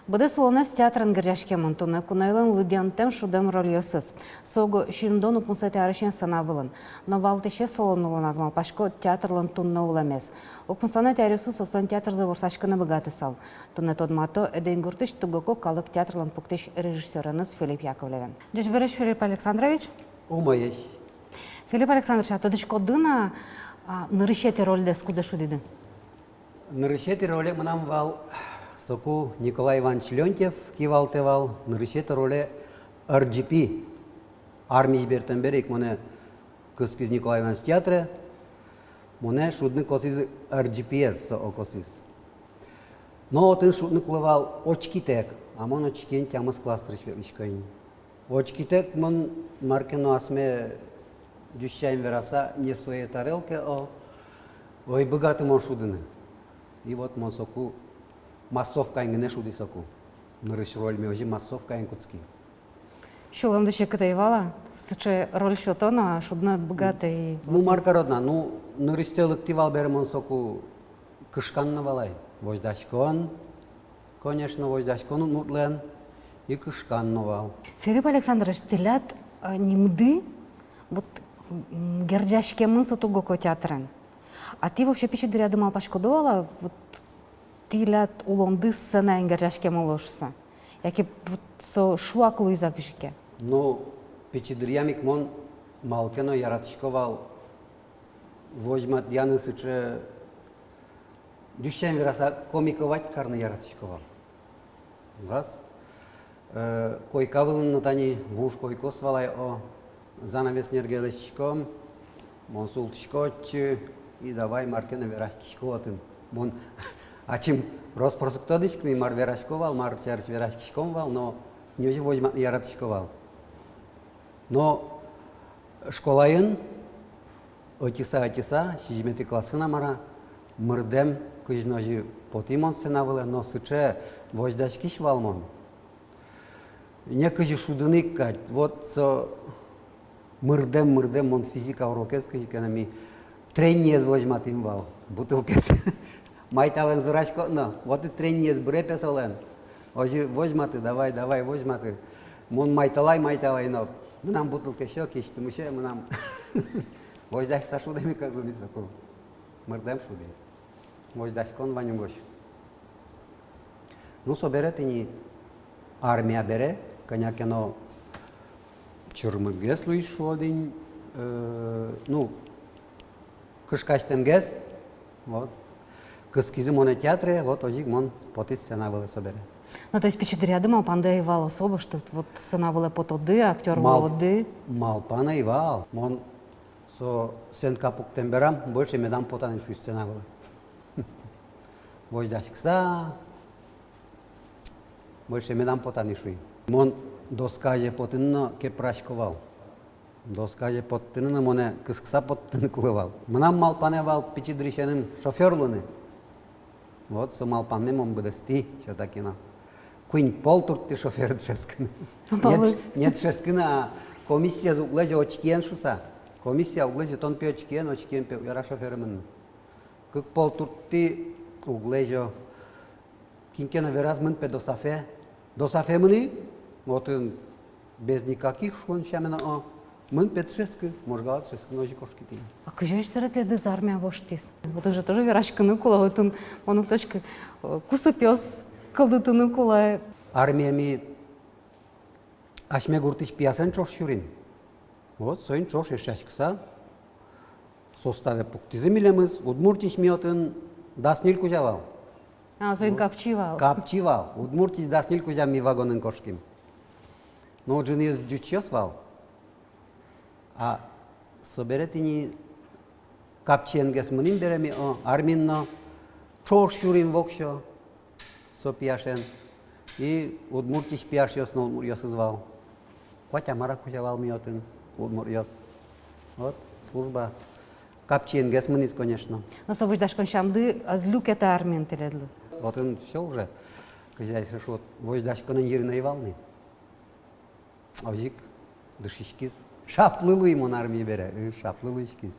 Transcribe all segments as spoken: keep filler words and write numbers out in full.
Быдэс улонэз театрен герӟаськемын, туннэ куноелэн лыдъянтэм, шудэм рольёсыз. Со уго сизьымдон укмысэтӥ арысен сцена вылын. Но валтӥсез солэн улоназ, малпасько, театрлэн туннэ улэмез. Укмыстонэтӥ аръёсы соослэн театрзы ворсаськыны быгатысал. Туннэ тодмато Эдень гуртысь Тугоко калык театрлэн пуктӥсь режиссёреныз Филипп Яковлевен. Ӟечбуресь, Филипп Александрович. Умоесь. Филипп Александрович, а тодӥськоды на, а, нырысетӥ рольдэс кудзэ шудӥды? Нырысетӥ роле мынам вал, соку Николай Иванович Леонтьев кивалтэ вал, нырысетӥ роле Р Д П. Армиысь бертэм бере ик монэ кыскиз Николай Иванович театре, монэ шудны косӥз Р Д П-ез, со косӥз. Но отын шудны кулэ вал очкитэк, а мон очкиен тямыс класс дырысь ветлӥсько ини. Очкитэк мон мар ке но асме, ӟуч сямен вераса, не в своей тарелке, о, ӧй быгаты мон шудыны. И вот мон соку массовкаын гинэ шудӥ соку. Нырысь рольме озьы массовкаын кутски. Сюлэмды секыт ӧй вал-а, сыӵе роль сётоно, а шудыны ӧд быгаты и... Ну, мар карод на, ну, нырысьсэ лыктӥ вал бере, мон соку кышкан но вал ай. Возьдаськон, конечно, возьдаськон удмуртлэн, и кышкан но вал. Филипп Александрович, тӥляд, э, нимды вот, м, герӟаськемын со Тугоко театрен. А тӥ вообще пичи дыръяды малпаськоды вал-а, вот, тӥляд улонды сценаен герӟаськемын луоз шуыса? Яке вот со шуак луиз-а кызьы ке? Ну, пичи дыръям ик мон малы ке но яратӥсько вал возьматъяны сыӵе, ӟуч сямен вераса, комиковать карыны яратӥсько вал. Раз, э, койка вылын но тани вуж койкаос вал ай, о, занавес нерге лэсьтӥськом, мон султӥсько отчы, и давай мар ке но вераськисько отын. Мон ачим рос-прос уг тодӥськы ни, мар верасько вал, мар сярысь вераськиськом вал, но озьы возьматыны яратӥсько вал. Но школаын ӧтиса, ӧтиса, сизьыметӥ классын-а, мар-а, мырдэм кызьы но озьы потӥ мон сцена вылэ, но сыӵе возьдаськись вал мон. Некызьы шудыны ик кадь. Вот со мырдэм, мырдэм, мон физика урокез кызьы ке но ми трениез возьматӥм вал, бутылкаез. Майталэн зыраськод но, вот и трениез быре, пе, солэн. Озьы возьматы, давай, давай, возьматы. Мон майталай, майталай но, мынам бутылкаез ӧз кисьты, мыӵе мынам. Возьдаськыса шудэм ик ӧз лу ни соку. Мырдэм шудӥ. Возьдаськон вань угось. Ну, собере тӥни армия бере, кӧня ке но чырмытгес луиз, шуод ини, э, ну, кышкасьтэмгес, вот. Кыскизы монэ театре, вот озьы ик мон потӥ сцена вылэ собере. Ну, то есть пичи дыръяды малпанды ӧй вал особо, что вот сцена вылэ потоды, актёр луоды? Малпан ӧй вал. Мон со сценка пуктэм берам, больше медам пота ни, шуи, сцена вылэ. Возьдаськыса, больше медам пота ни, шуи. Мон доска азе потыны но кепырасько вал. Доска азе поттыны но монэ кыскыса поттыны кулэ вал. Мынам малпанэ вал пичи дырысеным шофёр луыны. Вот со малпанме мон быдэстӥ всё-таки но. Куинь пол турттӥ шофёр дышетскыны. Малы? Нет, нет, дышетскыны, а комиссиез уг лэзё очкиен шуыса. Комиссия уг лэзё, тон, пе, очкиен, очкиен, пе, уг яра шофёры мыныны. Кык пол турттӥ, уг лэзё. Кин ке но вераз: мын, пе, досафе. Досафе мынӥ, отын без никаких, шуом, сямен, о. Мын, пе, дышетскы, Можгала дышетскы, но озьы кошкид ини. А кызьы озьы сэре тӥледыз армия воштӥз? Отын же тоже вераськыны кулэ, отын, мон уг тодӥськы, э, кусыпъёс кылдытыны кулэ. Армие ми асьме гуртысь пиясэн ӵош сюрим. Вот, соин ӵош эшъяськыса, составе пуктӥзы милемыз, Удмуртиысь ми отын дас ньыль кузя вал. А, соин капчи вал. Капчи вал. Удмуртиысь дас ньыль кузя ми вагонын кошким. Но ӝыныез ӟучъёс вал. А собере тӥни капчиенгес мынӥм бере ми, о, армиын но, ӵош сюрим воксё со пияшен. И Удмуртиысь пияшъёс но удмуртъёсыз вал. Куать-а, мар-а кузя вал ми отын удмуртъёс. Вот, служба капчиенгес мынӥз, конечно. Но со возьдаськон сямды ӧз люкеты армиын тӥледлы. Отын всё уже. Кызьы ай со шуод, возьдаськонэн йырин ӧй вал ни. Озьы ик дышиськиз. Шаплы луи мон армие бере, ы, шаплы луиськиз.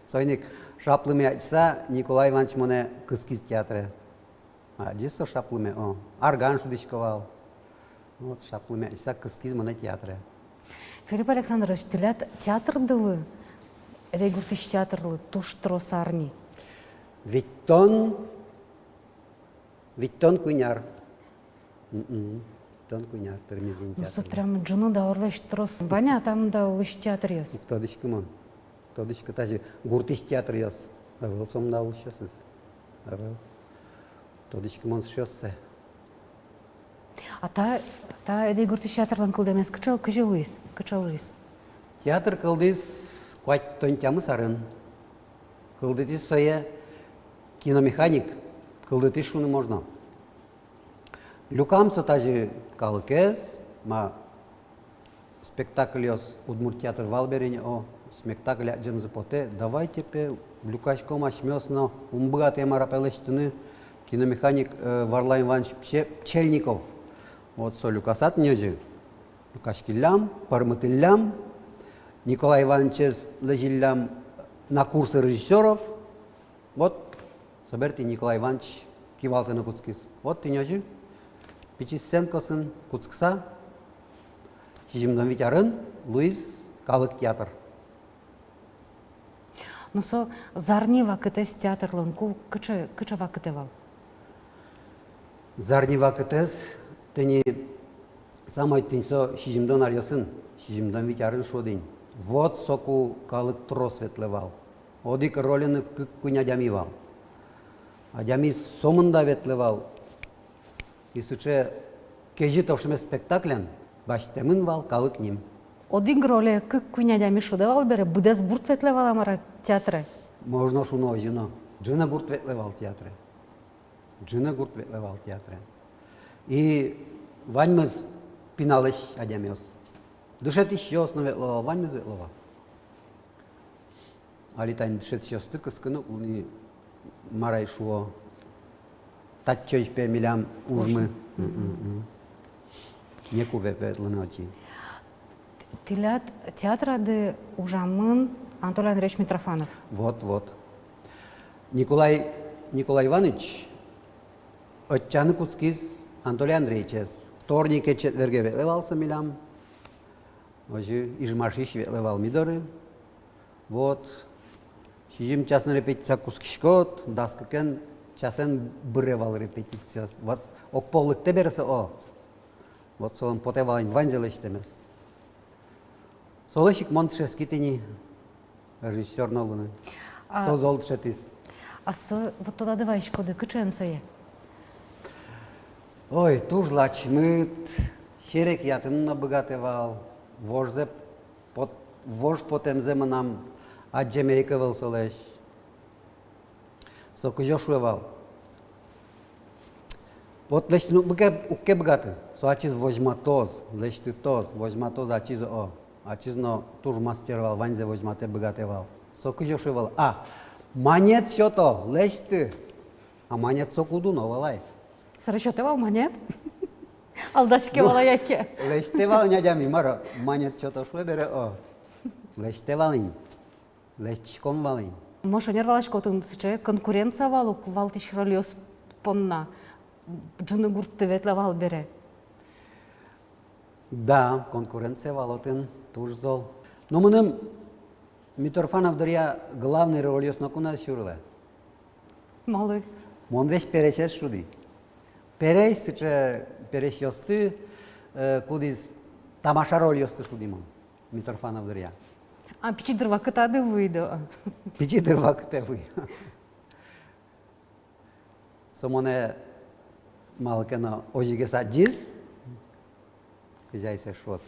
Соин ик шаплыме адӟыса Николай Иваныч монэ кыскиз театре. Адӟиз со шаплыме, о, арган шудӥсько вал. Вот, шаплыме адӟыса кыскиз монэ театре. Филипп Александрович, тӥляд театрдылы, Эгей гуртысь театрлы, туж трос ар ни. Витьтон, витьтон куинь ар. Мгм. Витьтон куинь ар тырмиз ини. Ну, со театрлы прям ӝыны даурлэсь трос. Вань-а та мында улӥсь театръёс? Уг тодӥськы мон. Тодӥськы, тазьы гуртысь театръёс ӧвӧл со мында улӥсьёсыз. Ӧвӧл. Тодӥськы мон сыӵеоссэ. А та, та Эгей гуртысь театрлэн кылдэмез кыӵе, кызьы луиз? Кыӵе луиз? Театр кылдӥз куатьтон тямыс арын. Кылдытӥз сое киномеханик, кылдытӥз шуыны можно. Люкам со тазьы калыкез, ма, спектакльёс удмурт театр вал бере ини, о, спектакль адӟемзы потэ, давайте, пе, люкаськом асьмеос но, ум быгатэ, мар-а, пе, лэсьтыны, киномеханик, э, Варлам Иванович Пче-, Пчельников. Вот со люкаса тӥни озьы. Люкаськиллям, пӧрмытӥллям, Николай Иванычез лэзиллям на курсы режиссёров. Вот, собере тӥни Николай Иваныч кивалтыны кутскиз. Вот тӥни озьы, пичи сценкаосын кутскыса, сизьымдон вить арын луиз калык театр. Ну, со зарни вакытэз театрлэн ку-, кыӵе, кыӵе вакытэ вал? Зарни вакытэз, тӥни, самой тӥни со сизьымдон аръёсын, сизьымдон вить арын шуод ини. Вот соку калык трос ветлэ вал. Одӥг рольын кык-куинь адями вал. Адями сомында ветлэ вал. И сыӵе кезьыт ошмес спектаклен басьтэмын вал калык ним. Одӥг роле кык-куинь адями шудэ вал бере, быдэс гурт ветлэ вал-а, мар-а, театре? Можно шуыны озьы но. Ӝыны гурт ветлэ вал театре. Ӝыны гурт ветлэ вал театре. И ваньмыз пиналэсь адямиос. Дышетӥсьёс но ветло вал, ваньмыз ветло вал. Али тани дышетӥсьёсты кыскыны уг луы ни, мар ай шуо. Татчозь, пе, милям ужмы. Ужмы. М-м-м. Некуке, пе, ветлыны отӥ. Тӥляд театрады ужамын Анатолий Андреевич Митрофанов. Вот, вот. Николай, Николай Иваныч ӧтчаны кутскиз Анатолий Андреевичез. Вторнике, четверге ветлэ вал со милям. Озьы Ижмашысь ветлэ вал ми доры. Вот. Сизьым часын репетиция кутскиськод, дас кыкен часэн быре вал репетициос. Вас огпол лыктэ бере со, о. Вот солэн потэ вал ини ваньзэ лэсьтэмез. Солэсь ик мон дышетски тӥни режиссёр но луыны. А со зол дышетӥз. А со, вот тодады вайиськоды, кыӵеен сое? Ой, туж лачмыт, серекъятыны но быгатэ вал, вожзэ пот-, вож потэмзэ мынам адӟеме ик ӧвӧл солэсь. Со кызьы шуэ вал. Вот лэсьтыны уг ке, уг ке быгаты, со ачиз возьматоз, лэсьтытоз, возьматоз ачиз, о. Ачиз но туж мастер вал, ваньзэ возьматэ, быгатэ вал. Со кызьы шуэ вал. А, манет сёто, лэсьты. А манет соку дуно вал ай. Собере сётэ вал манет? Алдаське вал-а яке? Лэсьтэ вал ини адями, мар-о, манет сёто шуэ бере, о. Лэсьтэ вал ини. Лэсьтӥськом вал ини. Мон шонер валасько, отын сыӵе конкуренция вал ук валтӥсь рольёс понна, ӝыны гуртты ветлэ вал бере. Да, конкуренция вал отын туж зол. Но мыным Митрофанов дыръя главный рольёс ноку но ӧз сюрылэ. Малы? Мон весь пересез шудӥ. Пересь, сыӵе пересьёсты, э, кудӥз тамаша рольёсты шудӥ мон, Митрофанов дыръя. А, пичи дыр вакытады вуид-а? Пичи дыр вакытэ вуи. Со монэ малы ке но озьыгес адӟиз, кызьы ай сое шуод,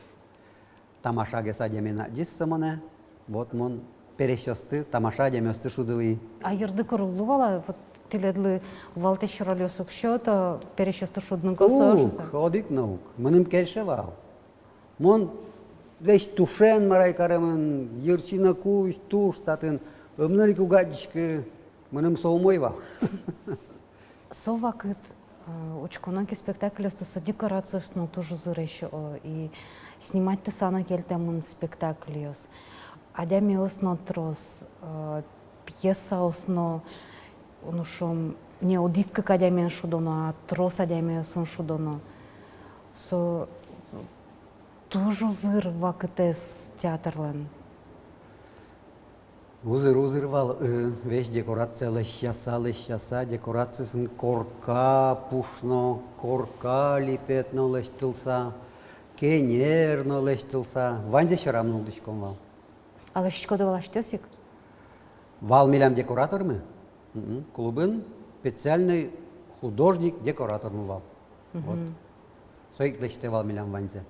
тамашагес адями адӟиз со монэ. Вот мон пересьёсты, тамаша адямиосты шудылӥ. А йырды кур уг луы вал-а, вот тӥледлы валтӥсь рольёс уг сёто, пересьёсты шудыны косо шуыса? Уг, одӥг но уг. Мыным кельше вал. Мон весь тушен, мар ай, каремын, йырси но кузь, туш татын, ымнырик уг адӟиськы, мыным со умой вал. Со вакыт Э, учконо ке спектакльёсты, со декорациос но туж узыресь, о, и сниматьтыса но кельтэмын спектакльёс. Адямиос но трос, э, пьесаос но, ну, шуом, не одӥг-кык адямиен шудоно, а трос адямиосын шудоно. Со туж узыр вакытэз театрлэн. Узыр, узыр вал, э, весь декорация лэсьтыса, лэсьтыса, декорациосын корка пушно, корка липет но лэсьтылса, кенер но лэсьтылса, ваньзэ сьӧрам нуллӥськом вал. А лэсьтӥськоды вал асьтэос ик? Вал милям декоратормы. Мгм. Клубын специальный художник-декоратормы вал. Вот. Мгм. Со ик лэсьтэ вал милям ваньзэ.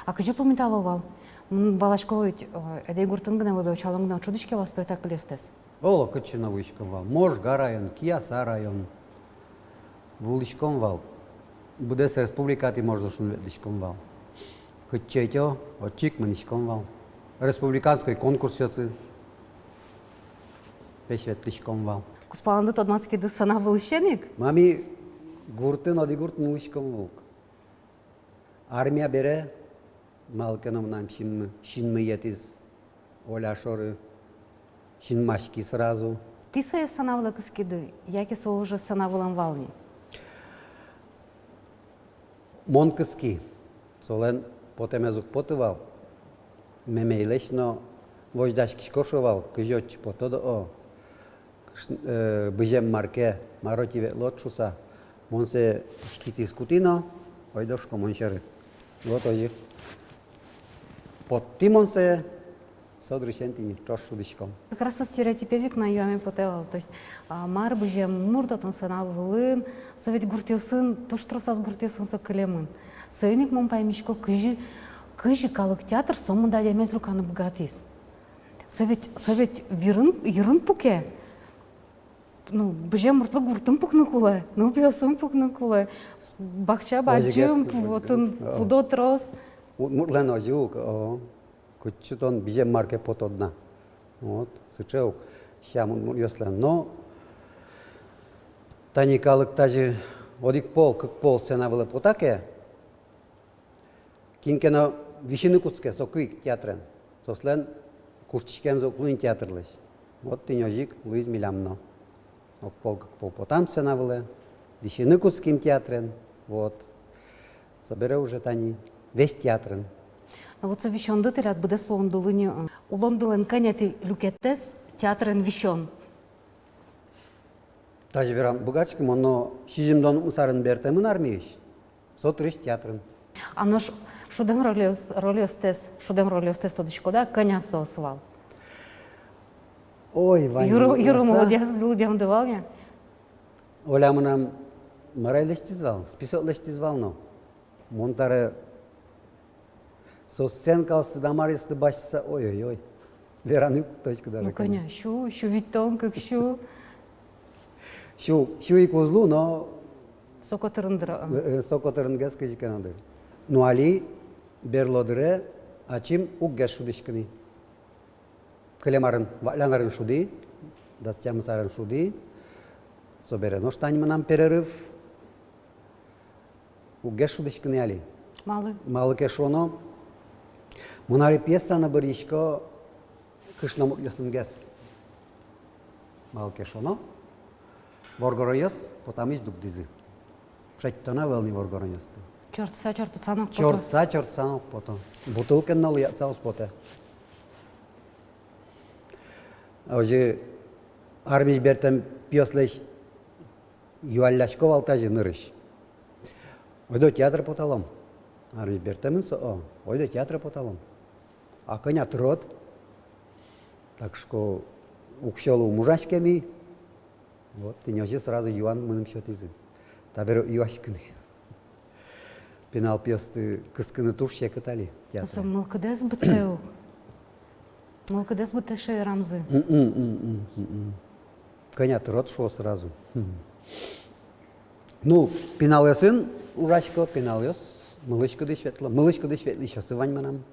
А кызьы пумитало вал? М, валасько ведь, э, Эдэй гуртын гинэ, Бобёчалын гинэ уд шудӥське вал спектакльёстэс? Оло, кытчы но вуиськом вал. Можга район, Кияса район. Вуылӥськом вал. Быдэс республикатӥ, можно шуыны, ветлӥськом вал. Кытчы ӧтё, отчы ик мынӥськом вал. Республиканской конкурсъёсы песь ветлӥськом вал. Кузпаланды тодматскиды сцена вылысен ик? Ма, ми гуртын, одӥг гуртын улӥськом вал ук. Армия бере, малы ке но мынам синмы, синмы йӧтӥз Оля шоры, синмаськи сразу. Тӥ сое сцена вылэ кыскиды, яке со уже сцена вылын вал ни? Мон кыски. Солэн потэмез уг поты вал. Мемейлэсь но возьдаськисько, шуо вал, кызьы отчы потод, о. Кыш-, э, бызем мар ке, мар отӥ ветлод шуса, мон сое китӥз кутӥ но, ойдо, шуко, мон сьӧры. Вот озьы. Поттӥ мон сое, со дырысен тӥни ӵош шудӥськом. Как раз со стереотипез ик на юаме потэ вал. То есть, а, мар бызем мурт отын сцена вылын, со ведь гуртъёсын, туж тросаз гуртъёсын со кылемын. Соин ик мон паймисько, кызьы, кызьы калык театр сомында адямиез люканы быгатӥз. Со ведь, со ведь вирын, йырын пуке. Ну, бызем муртлы гуртын пукыны кулэ, нылпиосын пукыны кулэ, бакча бадӟым, отын пудо трос. Удмуртлэн озьы ук, о, кытчы тон бызем мар ке потод на. Вот, сыӵе ук сям удмуртъёслэн. Но тани калык тазьы одӥг пол, кык пол сцена вылэ пота ке, кин ке но висьыны кутске соку ик театрен. Соослэн куштӥськемзы уг луы ни театрлэсь. Вот тӥни озьы ик луиз милям но. Ог пол, кык пол потам сцена вылэ, висьыны кутским театрен. Вот. Собере уже тани весь театрын. Но вот со висёнды тӥляд быдэс улондылы ни, э, улондылэн кӧнятӥ люкетэз театрен висён. Тазьы вераны уг быгатӥськы, мон но сизьымдон укмыс арын бертэмын армиысь. Со дырысь театрын. А нош шудэм рольёс-, рольёстэс, шудэм рольёстэс тодӥськод-а, кӧня соос вал? Ой, вань. Юро, юро молодец, лыдъямды вал, я? Оля мынам мар ай лэсьтӥз вал, список лэсьтӥз вал но. Мон таре со сценкаосты да маръёсты басьтыса, ой-ой-ой. Вераны уг тодӥськы даже. Ну, кӧня, сю, сю витьтон, кык сю. Сю, сю ик уз лу, но со котырын дыр, а. Э, э, со котырынгес кызьы ке но дыр. Ну, али берло дыре ачим уг гес шудӥськы ни. Кылем арын, валлян арын шудӥ, дас тямыс арын шудӥ. Собере нош тани мынам перерыв. Уг гес шудӥськы ни али. Малы? Малы ке шуоно, мон али пьеса но быръисько кышномуртъёсынгес. Малы ке шуоно, воргоронъёс потамысь дугдӥзы. Шедьтоно ӧвӧл ни воргоронъёсты. Чортыса, чортыса но уг пото. Чортыса, чортыса но уг пото. Бутылкаен но лыятса уз потэ. Озьы армиысь бертэм пиослэсь юаллясько вал тазьы нырысь. Ойдо театр поталом. Армиысь бертэмын со, о, ойдо театр поталом. А кӧня тырод? Так что уксёлы ум ужаське ми. Вот, тӥни озьы сразу юан мыным сётӥзы. Табере юаськыны. Пинал пиосты кыскыны туж секыт али театре. Со мылкыдэз быдтэ ук. Мылкыдэз быдтэ шаерамзы. М, м, м, м, м, м. Кӧня тырод, шуо сразу. М. Ну, пиналъёсын ужасько, пиналъёс мылысь-кыдысь ветло, мылысь-кыдысь ветлӥсьёсы вань мынам.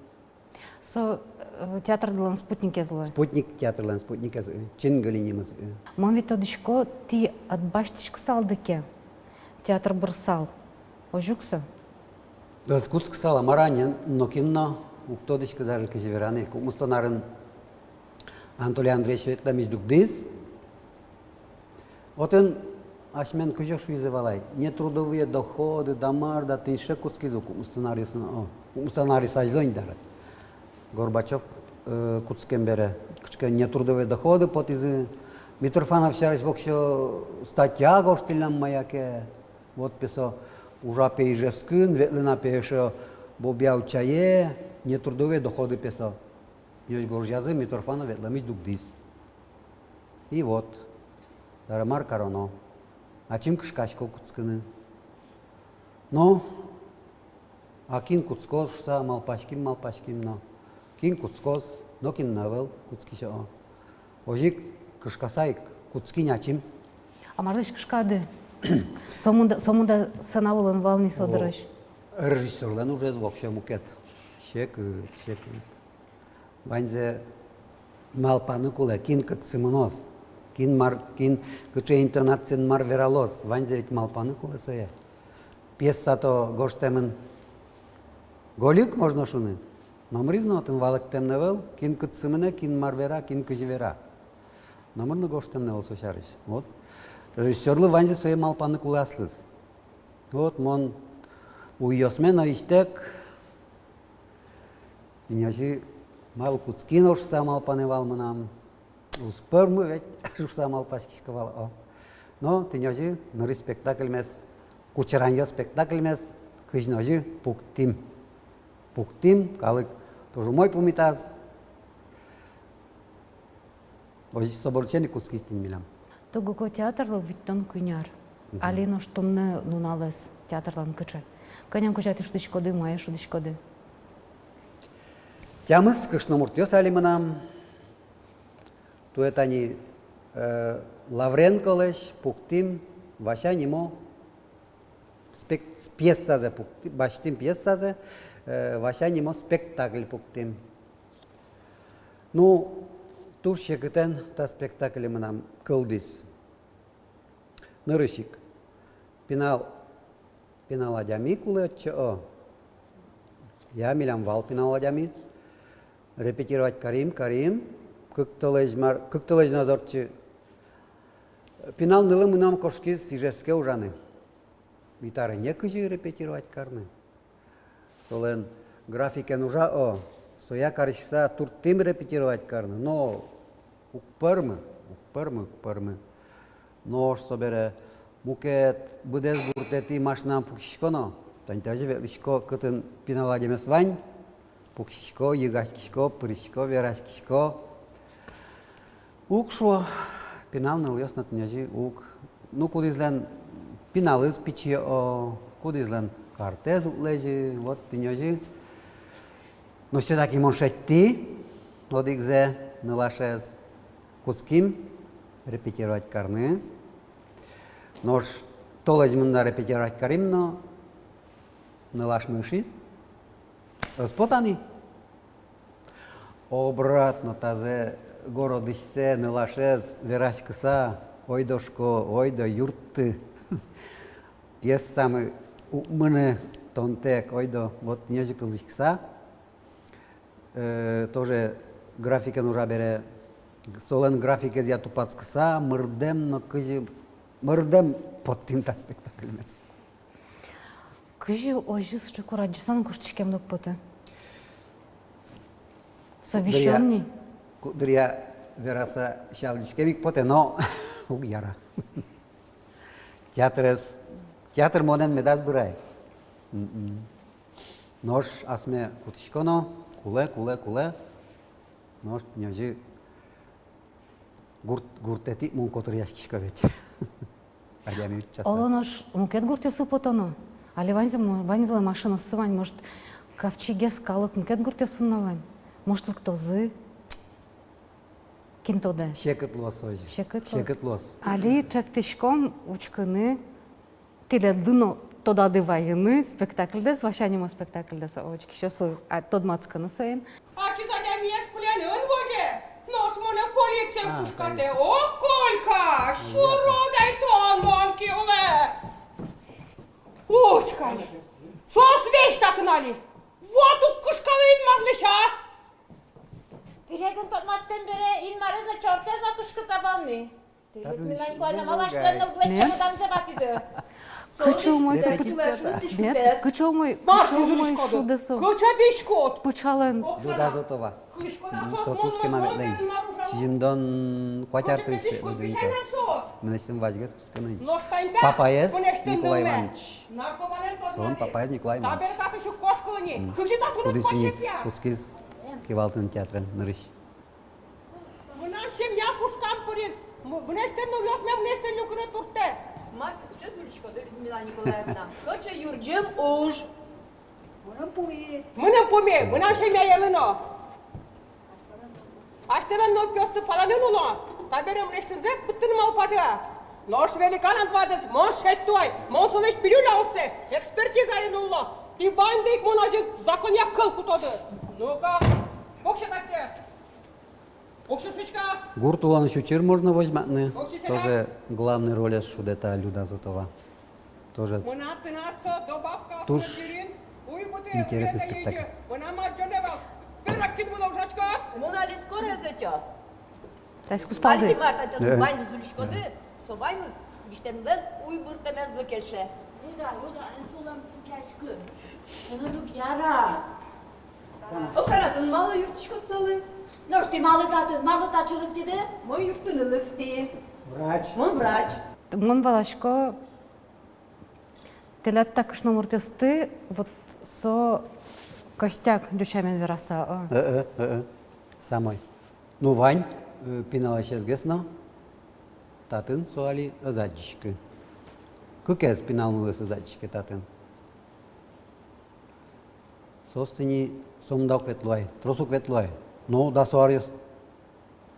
Со, э, театрдылэн спутникез луэ. Спутник, театрлэн спутникез, э, Чингыли нимыз, э. Мон ведь тодӥсько, тӥ ӧд басьтӥськысалды ке, театр бырсал. Озьы ук со? Ӧз кутскысал, а мар-а, нокин но уг тодӥськы даже, кызьы вераны. Укмыстон арын Анатолий Андреевич ветлэмысь дугдӥз. Отын асьмен, кызьы шуизы вал ай, нетрудовые доходы да мар да, тӥни сыӵе кутскизы укмыстон аръёсын, о, укмыстон аръёс азьло ини дыр. Горбачёв, э, кутскем бере, кыӵе ке нетрудовые доходы потӥзы. Митрофанов сярысь воксё статья гожтӥллям «Маяке». Вот, пе, со ужа, пе, Ижевскын, ветлэ на, пе, эшшо Бобъял чае, нетрудовые доходы, пе, со. Озьы гожъязы, Митрофанов ветлэмысь дугдӥз. И вот, дыр, мар кароно. Ачим кышкасько кутскыны. Но, а кин кутскоз шуса малпаським, малпаським но. Кин кутскоз, нокин но ӧвӧл кутскисьёс. Озьы ик кышкаса ик кутски ни ачим. А марлэсь кышкады? Сомында, сомында сцена вылын вал ни со дырозь. О, режиссёрлэн ужез воксё мукет. Секыт, секыт. Ваньзэ малпаны кулэ, кин кытсы мыноз, кин мар, кин кыӵе интонациен мар вералоз, ваньзэ ведь малпаны кулэ сое. Пьеса-то гожтэмын гольык, можно шуыны. Номыриз но отын валэктэм но ӧвӧл, кин кытсы мынэ, кин мар вера, кин кызьы вера. Номыр но гожтэм но ӧвӧл со сярысь. Вот. Режиссёрлы ваньзэ сое малпаны кулэ аслыз. Вот мон уйёсме но исьтэк тӥни озьы, малы кутски но шуса малпанэ вал мынам. Уз пӧрмы ведь шуса малпаськисько вал, о. Но тӥни озьы нырысь спектакльмес, «Кучеранъёс» спектакльмес кызь но озьы пуктӥм. Пуктӥм, калык туж умой пумитаз. Озьы со бордысен ик кутскиз тӥни милям. Тугуко театрлы витьтон куинь ар. Мгм. Али нош туннэ нуналэз театрлэн кыӵе? Кӧня кузя тӥ шудӥськоды, мае шудӥськоды? Тямыс кышномуртъёс али мынам. Туэ тани, э, Лавренколэсь пуктӥм «Вася» нимо спек-, пьесазэ пуктӥм, басьтӥм пьесазэ, э, «Вася» нимо спектакль пуктӥм. Ну, туж секытэн та спектакль мынам кылдӥз. Нырысь ик, пинал, пинал адями кулэ отчы, о. Я, милям вал пинал адями. Репетировать карим, карим. Кык толэзь мар, кык толэзь но ӧз ортчы, пинал нылы мынам кошкиз Ижевске ужаны. Итаре некызьы репетировать карны. Солэн графикен ужа, о, соя кариськыса турттӥм репетировать карны, но уг пӧрмы, уг пӧрмы, уг пӧрмы. Нош собере мукет быдэс гуртэтӥ машинаен пуксисько но, тани тазьы ветлӥсько, кытын пинал адямиос вань, пуксисько, йыгаськисько, пырисько, вераськисько. Уг шуо, пинал нылъёс но тӥни озьы уг. Ну, кудӥзлэн пиналыз пичи, о, кудӥзлэн картэз уг лэзьы, вот тӥни озьы. Но всё-таки мон шедьтӥ одӥгзэ, нылашез, кутским репетировать карны. Нош толэзь мында репетировать карим но, нылашмы ышиз. Ӧз пота ни. Обратно тазэ городысьсэ нылашез вераськыса: «Ойдо, шуко, ойдо, юртты. Пьесамы уг мыны тонтэк, ойдо». Вот тӥни озьы кылзӥськыса, э, тоже графикен ужа бере, солэн графиказъя тупатскыса, мырдэм но кызьы, мырдэм поттӥм та спектакльмес. Кызьы озьы сыӵе курадӟысан куштӥськемды уг поты? Со висён ни. Куддыръя вераса сялӟиськем ик потэ, но уг яра. Театрез, театр монэн медаз бырай. М-м. Нош асме кутӥсько но, кулэ, кулэ, кулэ. Нош тӥни озьы гурт, гуртэтӥ мон котыръяськисько ведь. Адями утчаса. Оло нош мукет гуртъёсы потоно. Али ваньзы мо-, ваньзылы машинаоссы вань, может, капчигес калык мукет гуртъёсын но вань. Может, лыктозы. Кин тодэ. Секыт луоз озьы. Секыт луоз. Секыт луоз. Али чектӥськом учкыны, тӥледлы но тодады вайыны спектакльдэс, «Вася» нимо спектакльдэс, учкисьёслы, а, тодматскыны соин. Ачиз адямиез кулянын возе, нош монэ полициын кышкатэ. О, Колька, сюро дай тон мон киулэ. Учкы али. Соос весь татын али. Вот уг кышкало Инмарлэсь, а? Тӥледын тодматскем бере, Инмарез но, чортэз но кышкыта вал ни. Тӥ, Людмила Николаевна, малы асьтэлэн ныллэсь чемоданзэ ватӥды? Кыӵе умой со пыч-, нет, кыӵе умой, кыӵе умой шудэ со. Кыӵе дӥськут? Пыӵалэн. Люда Зотова. Мгм, со туж кема ветлэ ини. Сизьымдон куать ар тырысь ветлэ дыр ини со. Мынэсьтым вазьгес кутскемын ини. Папаез Николай Иваныч. Солэн папаез Николай Иваныч. Мгм. Кудӥз тӥни кутскиз кивалтыны театрен нырысь. Мынам семья пушкам пыриз. М-, мынэсьтым нылъёсме, мынэсьтым люкыны турттэ. Мар тӥ сыӵе улӥськоды, Людмила Николаевна? Кыӵе юрӟем уж? Мыным пуми. Мыным пуми, мынам семьяелы но. Асьтэлэн нылпиосты палэнын уло. Табере мынэсьтызэ быдтыны малпады-а? Нош великан адвадыз мон шедьто ай, мон солэсь пилюляоссэ экспертизаын уло. Тӥ ваньды ик мон азьын законъя кыл кутоды. Ну-ка, пуксьы татчы. Гурт улонысь учыр можно возьматыны. Тоже главный ролез шудэ та Люда Зотова. Тоже туж интересный спектакль. Таськус палды. Э. Ваньзы улӥськоды, со ваньмыз висьтэмлэн уйбыртэмезлы кельше. Люда, Люда, эн сулэм шукъяськы. Эн одӥг яра. Оксана, тон малы юрттӥськод солы? Нош тӥ малы татын, малы татчы лыктӥды? Мон юрттыны лыктӥ. Врач. Мон врач. Мон валасько, тӥляд та кышномуртъёсты, вот со костяк, ӟуч сямен вераса, а. Э, э, э, э. Самой. Ну, вань, э, пиналъёсгес но татын со али ӧз адӟиськы. Кыкез пинал нылыз ӧз адӟиськы татын. Соос тӥни сомында ук ветло ай, трос ук ветло ай. Но дасо аръёс,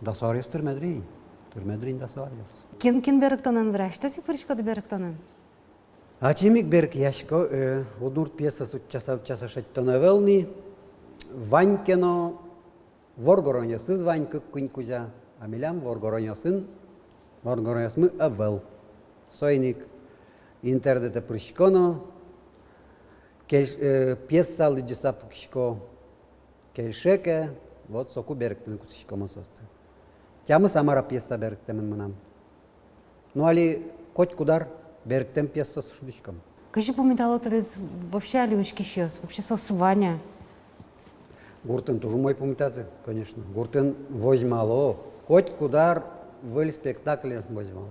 дасо аръёс тырме дыр ини, тырме дыр ини дасо аръёс. Кин, кин берыктонэн выре, асьтэос-а пыриськоды берыктонэн? Ачим ик берыкъясько, э, удмурт пьесаос утчаса, утчаса шедьтоно ӧвӧл ни, вань ке но воргоронъёсыз вань кык-куинь кузя, а милям воргоронъёсын, воргоронъёсмы ӧвӧл. Соин ик интернетэ пырисько но, кельш-, э, пьеса лыдӟыса пукисько, кельше ке, вот соку берыктыны кутскисько мон соосты. Тямыс-а, мар-а пьеса берыктэмын мынам. Ну, али котькуд ар берыктэм пьесаос шудӥськом. Кызьы пумитало тӥледыз вообще али учкисьёс, вообще соос вань-а? Гуртын туж умой пумитазы, конечно. Гуртын возьмало, котькуд ар выль спектакльёс возьмало.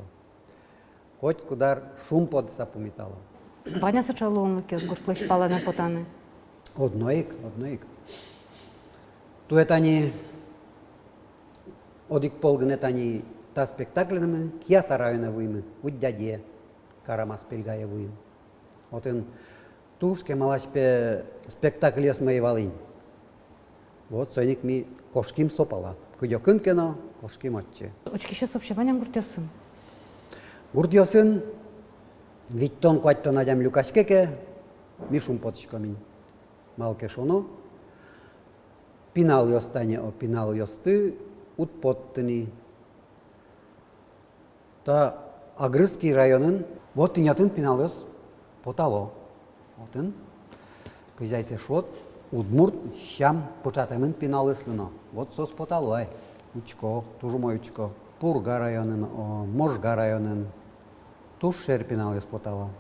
Котькуд ар шумпотыса пумитало. Вань-а сыӵе луонлыкъёс гуртлэсь палэнэ потаны? Одно ик, одно ик. Туэ тани одӥг пол гинэ тани та спектакльнымы Кияса районэ вуимы, Удьядие, Карамас-Пельгае вуим. Отын туж кемалась, пе, спектакльёсмы ӧй вал ини. Вот соин ик ми кошким со пала. Кыдёкын ке но кошким отчы. Учкисьёс вообще вань-а гуртъёсын? Гуртъёсын витьтон-куатьтон адями люкаське ке, ми шумпотӥськом ини. Малы ке шуоно, пиналъёс тани, о, пиналъёсты уд потты ни. Та Агрызский районын, вот тӥни отын пиналъёс потало. Отын, кызьы ай сое шуод, удмурт сям пыӵатэмын пиналъёслы но. Вот соос потало ай. Учко, туж умой учко. Пурга районын, о, Можга районын. Туж шер пиналъёс потало.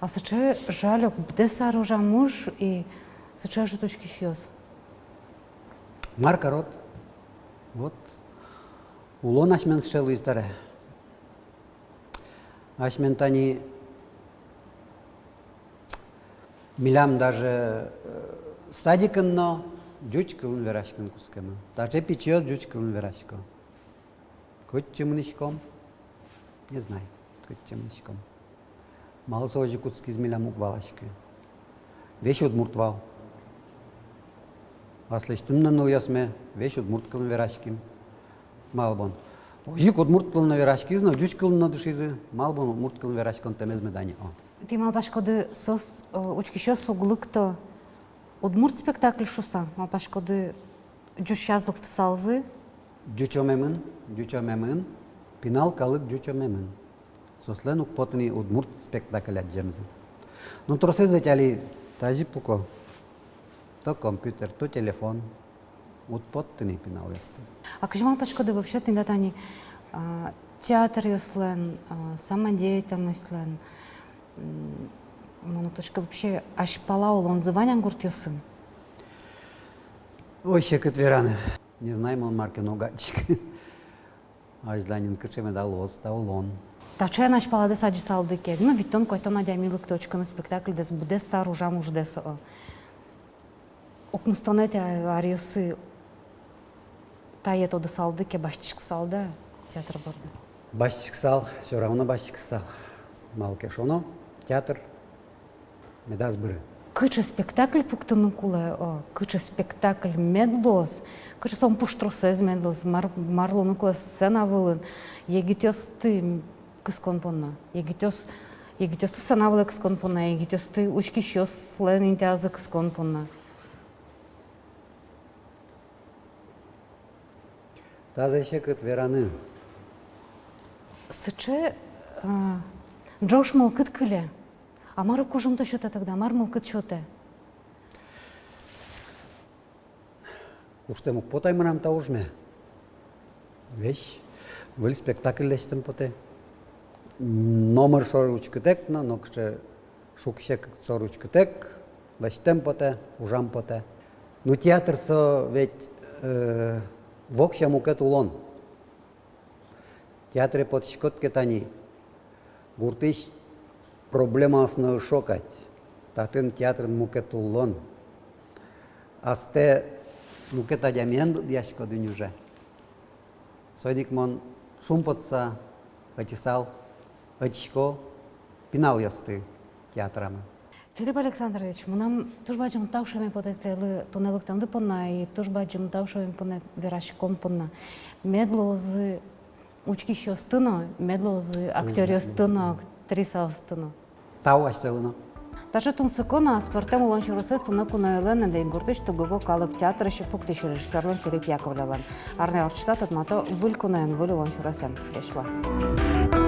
А сыӵе жаль, ог быдэс ар ужам уж и сыӵе ӧжыт учкисьёс. Мар карод? Вот. Улон асьмелэн сыӵе луиз табере. Асьмелэн тани, милям даже, э, садикын но ӟуч кылын вераськыны кутскемын. Таӵе пичиос ӟуч кылын верасько. Кытчы мынӥськом? Не знаю, кытчы мынӥськом. Малы со озьы кутскиз, милям уг валаськы. Весь удмурт вал. Аслэсьтым но нылъёсме весь удмурт кылын вераським. Малы бон? Озьы ик удмурт кылын но вераськизы но, ӟуч кылын но дышизы, малы бон удмурт кылын вераськонтэмез меда ни, о. Тӥ малпаськоды, соос, э, учкисьёс уг лыкто удмурт спектакль шуыса? Малпаськоды, ӟучъяз лыктысалзы? Ӟучомемын, ӟучомемын, пинал калык ӟучомемын. Соослэн уг поты ни удмурт спектакль адӟемзы. Ну, тросэз ведь али тазьы пуко. То компьютер, то телефон. Уд поттыны пиналъёсты. А кызьы малпаськоды, вообще тӥни тани, а, театръёслэн, а, самодеятельностьлэн, м, мон уг тодӥськы, вообще азьпала улонзы вань-а гуртъёсын? Ой, секыт вераны. Не знаю, мон мар ке но уг адӟиськы. Азьланьын кыӵе меда луоз та улон. Таӵе эн азьпаладэс адӟысалды ке, ну, витьтон-куатьтон адями лыкто учкыны спектакльдэс, быдэс сар ужам уждэс, о. Укмыстонэтӥ аръёсы тае тодысалды ке, басьтӥськысалды-а театр борды? Басьтӥськысал, всё равно басьтӥськысал. Малы ке шуоно, театр медаз быры. Кыӵе спектакль пуктыны кулэ, о, кыӵе спектакль мед луоз, кыӵе со пуштросэз мед луоз, мар, мар луыны кулэ сцена вылын, егитъёсты кыскон понна, егитъёс, егитъёсты сцена вылэ кыскон понна, егитъёсты учкисьёслэн интыязы кыскон понна. Тазэ секыт вераны. Сыӵе, а, ӝож мылкыд кыле. А мар кужымтэ сётэ тогда, мар мылкыд сётэ? Куштэм уг поты ай мынам та ужме. Весь выль спектакль лэсьтэм потэ. Номыр шоры учкытэк но, нокыӵе шуг-секыт шоры учкытэк, лэсьтэм потэ, ужам потэ. Ну, театр со ведь, э, воксё мукет улон. Театре потӥськод ке тани, гуртысь проблемаос но ышо кадь, татын театрын мукет улон. Астэ мукет адямиен лыдъяськод ини уже. Соин ик мон шумпотыса ӧтьысал, ӧтисько пиналъёсты театрамы. Филипп Александрович, мынам туж бадӟым тау шуэме потэ тӥледлы туннэ лыктэмды понна, и туж бадӟым тау шуэме потэ вераськон понна. Мед луозы учкисьёсты но, мед луозы актёръёсты но, актрисаосты но. Тау асьтэлы но. Таӵе тунсыко но аспӧртэм улон сюресэз туннэ куноелэн, Эндэнь гуртысь «Тугыко» калык театрысь пуктӥсь режиссёрлэн Филипп Яковлевлэн. Арня ортчыса тодмато выль куноен, выль улон сюресэн. Ӟеч луэ.